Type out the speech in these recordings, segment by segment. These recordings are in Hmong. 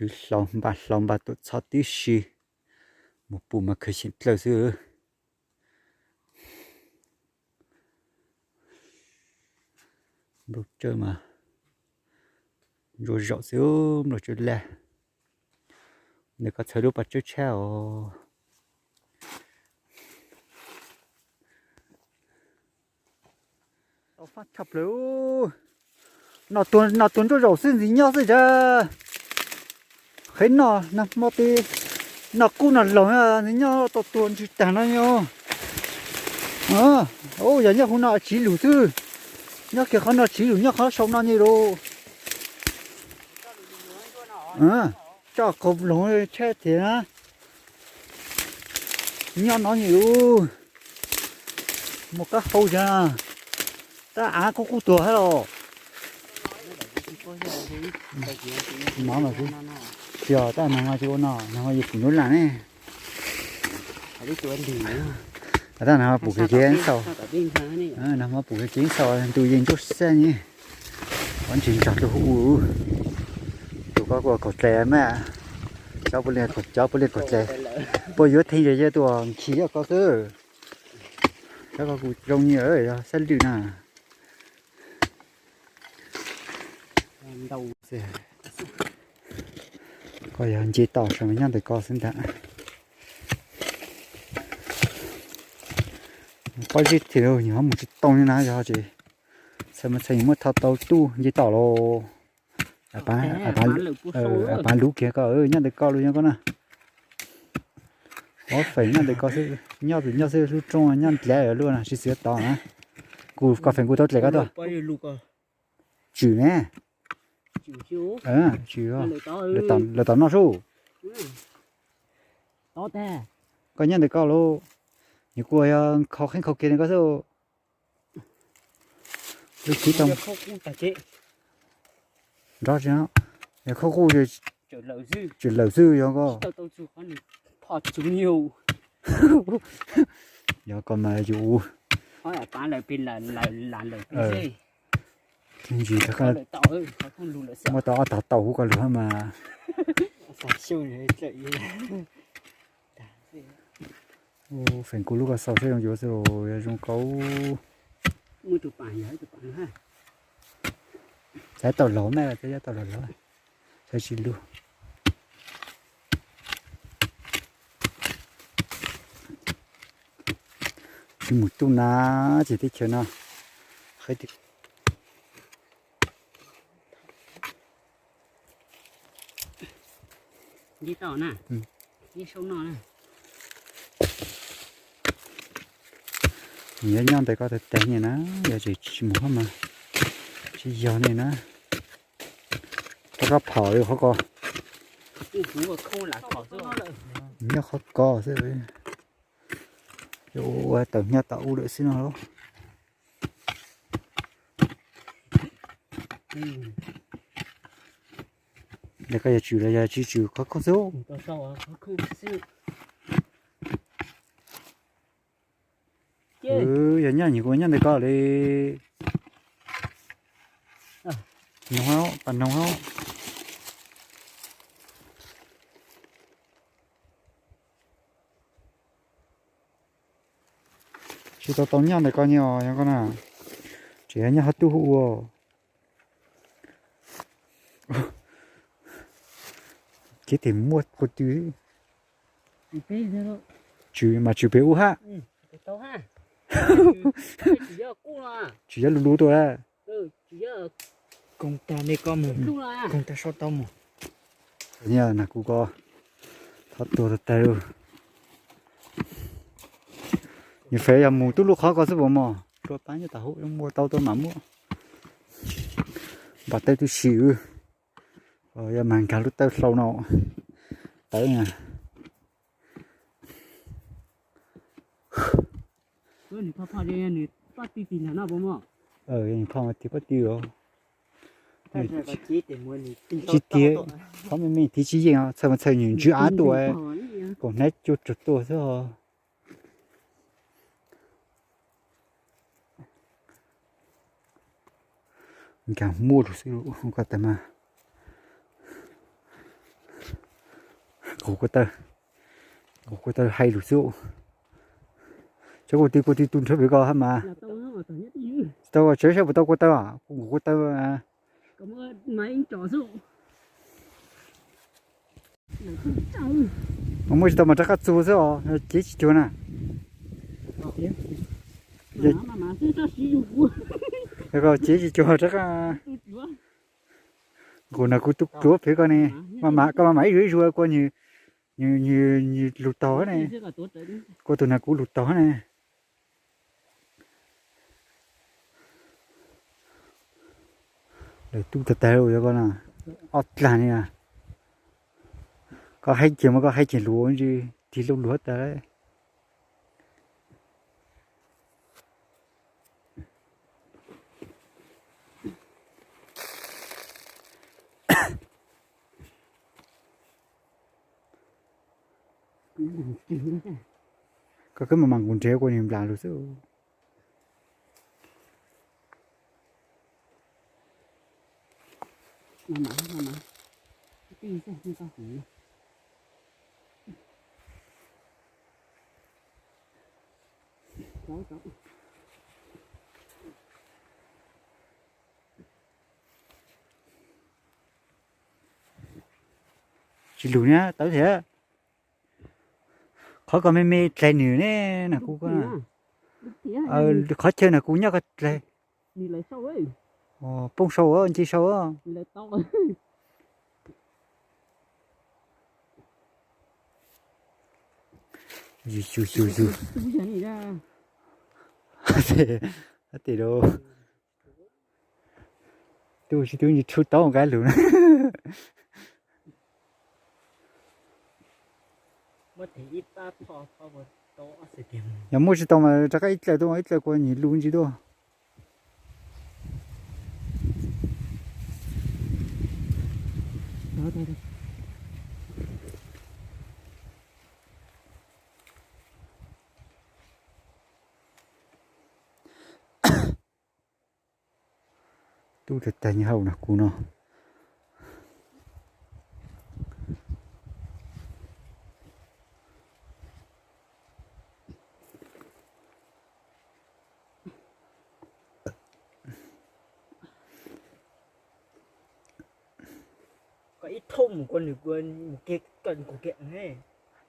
Twb hlau npaj hlau npaj tuam txhob tib si, mus pum mas khaws xyeem dlawg xwb. Nplooj tsawb mas ntsuab zaum xwb, nplooj tsawb laj. Ntawm ko txhawv lub pas tsawb tshab os. Fab tshaj plaws. Noj tuag noj tuag nruab zaum xwb ntxiv nyob xwb cas. Qheb noj nag hmo tib noj qub noj laug ntxiv nyob tau tuag ntsws tag no nyo. Yog nyob hauv no tsiv lug xwb. Nyob kiag qhov no tsiv lug nyob qhov sau no nyi lus. Tso qaug loog tshab tiag na. Nyob no nyi lus. Mus qab hau cas. Tab av qub qub tuag hab los. No no xwb. Tsis tab nag hmo tsis ua no, nag hmo yus pum nruab lam ne. Tab nag hmo pum kiag kev xaus. Nag hmo pum kiag kev xaus ntu yeej nruab xab ne. Qhov ntsis ntsog tuaj hu tus ko kuj kaum dlais mas. Cov puav leej kaum dlais. Puas yuav theej yog yog tuaj nkhis yog ko xwb. Cov ko kuj zoo nyi yog sab lwj na. Ko yog nce tau sawv mas nyob ntawm ko xwb ntag. Pob zeb tiag, nws ho mus tsis tau li na, yog ces txhais mas txhais muab tho tau tub nce tau los. Pav lub kiag ko nyob ntawm ko lub nyob ko na. Ob feem nyob ntawm ko xwb, nyob nyob xwb lub roob nyob dlav lub no tsis xwb tod na. Kuv ko feem kuv tau dlaim ko tuaj. Tswm ne. Tswm, lawv tom noj sub. Koj nyob ntawm ko lub, nws kuj yog kho qeeb kho kiag ko xwb. Lub tib tau nrov tsis, yog khaub quj tswm lawm xwb yog ko. Yog ko mas yus ntsis muaj tau ob tog tau hub ko lug mas. Feem kuv lub ko xaus seb zoo yuav xwb los yog zoo kau. Xav tau los mas xav tau los los, xav tsis lug. Tsis mus tub na, ces teb chaws no qheb tiag. Nyob ntawm ko tag tag ni na, yog tsis mus hab mas tsis yog ni na. Rov qab phom li qhov ko. Nyob qhov ko xwb. Ua tawm hnyav tom u lawm xwb no lauj. Ntawm ko yog tswm los yog tsis tswm qhov khooj xwb. Yog nyob nyuam qhuav nyob ntawm ko li. Noog, pas noog. Tsis tau tau nyob ntawm ko nyob, yog ko na, tseem nyob qhov tub hu ua. Kev tes muaj qhov twg. Tswm mas tswm pem ub hab. Tswm yog lub lub tuaj. Koog tag li ko mus, koog tag sau tau mus. Nag kuv ko thov tuag tag tag. Nws feem yog mus tub lub qhov ko xwb puas mog, tua pab nyob tas hauv muaj tau tau mam muaj. Npam tawb tub si, yog mas nkag lub tawb hlau no tawb na. Phom mas tiv pab tw os. Tsis tiag, phom me me tiv tsis yeej, txhawj mas txhawj nws ntswg av tuaj, kaum hnab cuaj rau tuaj xwb os. Nkag muaj lug xwb ko tas mas. Nqus kua taw, nqus kua taw hais lus xwb. Tsev kua tw, kua tw tu nrhawv pem ko hab mas. Tsis tau, tsev saib puas tau kua taw, kuv nqus kua taw. Mas muaj tsis tau mas rov qab txug xwb os, cev tsis cuag na. Cev tsis cuag rov qab. Nqus na kuv tu pluav pem ko ne, koj mas mam ib zuag ib zuag kua nws, nws lug taug ne, kua tug na kuv lug taug ne. Lawv tub tag tag ko no, ob dlag ne. Koj haib kiag mas koj haib kiag luag ntsis, tig lub luag tag. Koj kab mas mas nqus nrhiav kua nws nplas lug xwb. Tsis lug na, tawv thiab. Qhov ko me me dlaig nws ne, na kuv, qhov chaw na kuv nyob ko dlaig. Poob sau, nce sau. Yus yus yus. Tes, tes, tub tsis tub ntsib tshub taub nqa lug na. Yog muaj tsis tau mas rov qab ib dlaim tuaj, ib dlaim kua nws lug ntsis tuaj. Tub tag tag nyob hauv no kuv no.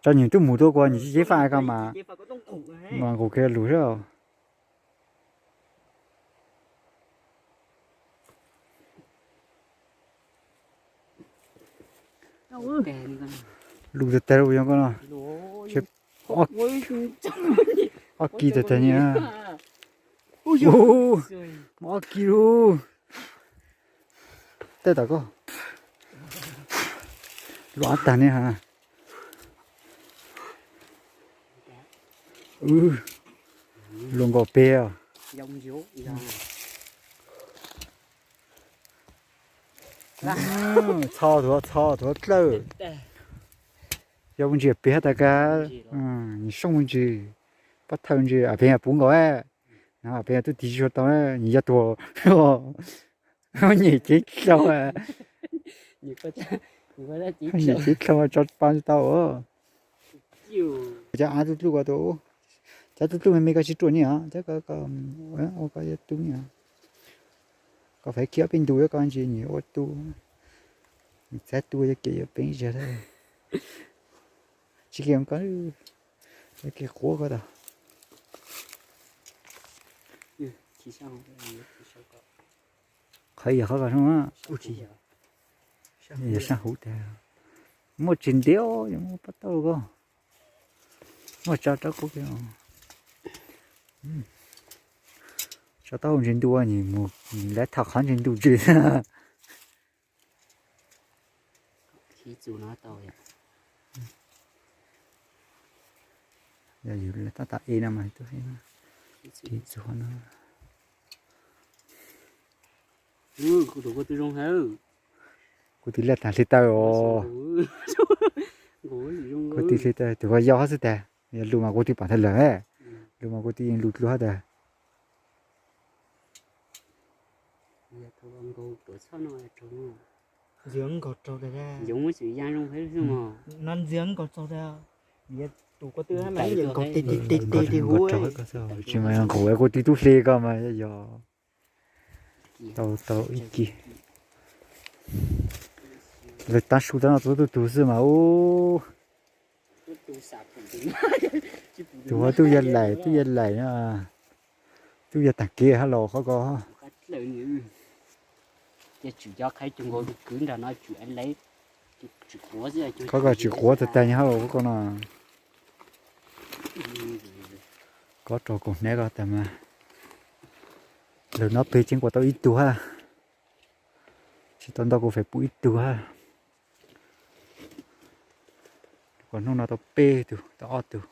Tso nws twb mus tuaj kua nws tsis cev faj ko mas, mas nqus kiag lug xwb. Lug tag tag lug yog ko no. Ob kis tag tag nyob. Muaj ob kis lug. Tej tom ko, luam tag ne ha. Luam nkaus peg. Txho thuav, txho thuav dlawb. Yog ua ntsis pem hab tas kag, nws soob ua ntsis, pab thawj ntsis pem puv nkaus, pem tub tig tsis tau, nws yog tuag. Nyem cev dlhau, nyem cev dlhau tso pa tsis tau. Cov av tub dlub ko, cov tub dlub me me ko tsis ruam ni os, cov ko, ko yuav tu ni os. Koj faiv kiag ob peb ntu ko ntsis nws ua tu, nws txav tu yog kev yuav peeb zag. Tsis kiag ko, kev quav ko tas. Qhov yog qhov ko, yog sab huv tas, muaj tsis ntiav, muaj pab tauj ko, muaj tso rau kuv. Tso taub hau ntsis ntua, nws mus lawv tham qhov ntsis ntuj ntsis. Yog yus tab tom e no mas, tiv txug no. Kuv tus laj tag hli taw os. Kuv tus hli taw tus ko yau hab xwb tag. Yog lus mas kuv twb pam tag lawm, lus mas kuv twb yeej lus dlua hab tag. Ntxiv nkaus rau, no ntxiv nkaus rau, tus ko tw mas nkaus tes tes tes tes huv, tsis mas nqus kuv tib tub hle ko mas yog tau tau ib kis. Lawv tab su tab no txhua tus tug xwb mas ub. Tus tub yog laim, tub yog laim, tub yog tag kev hab los qhov ko. Qhov ko tsis quav tag tag nyo hab los qhov ko no. Kob rau kaum hnab ko tag mas. Lawv no peg tseeb kuas tau ib tug hab. Tsis tau ntau kuv fem pum ib tug hab. Kuas hnub no tau peb tug, tau ob tug.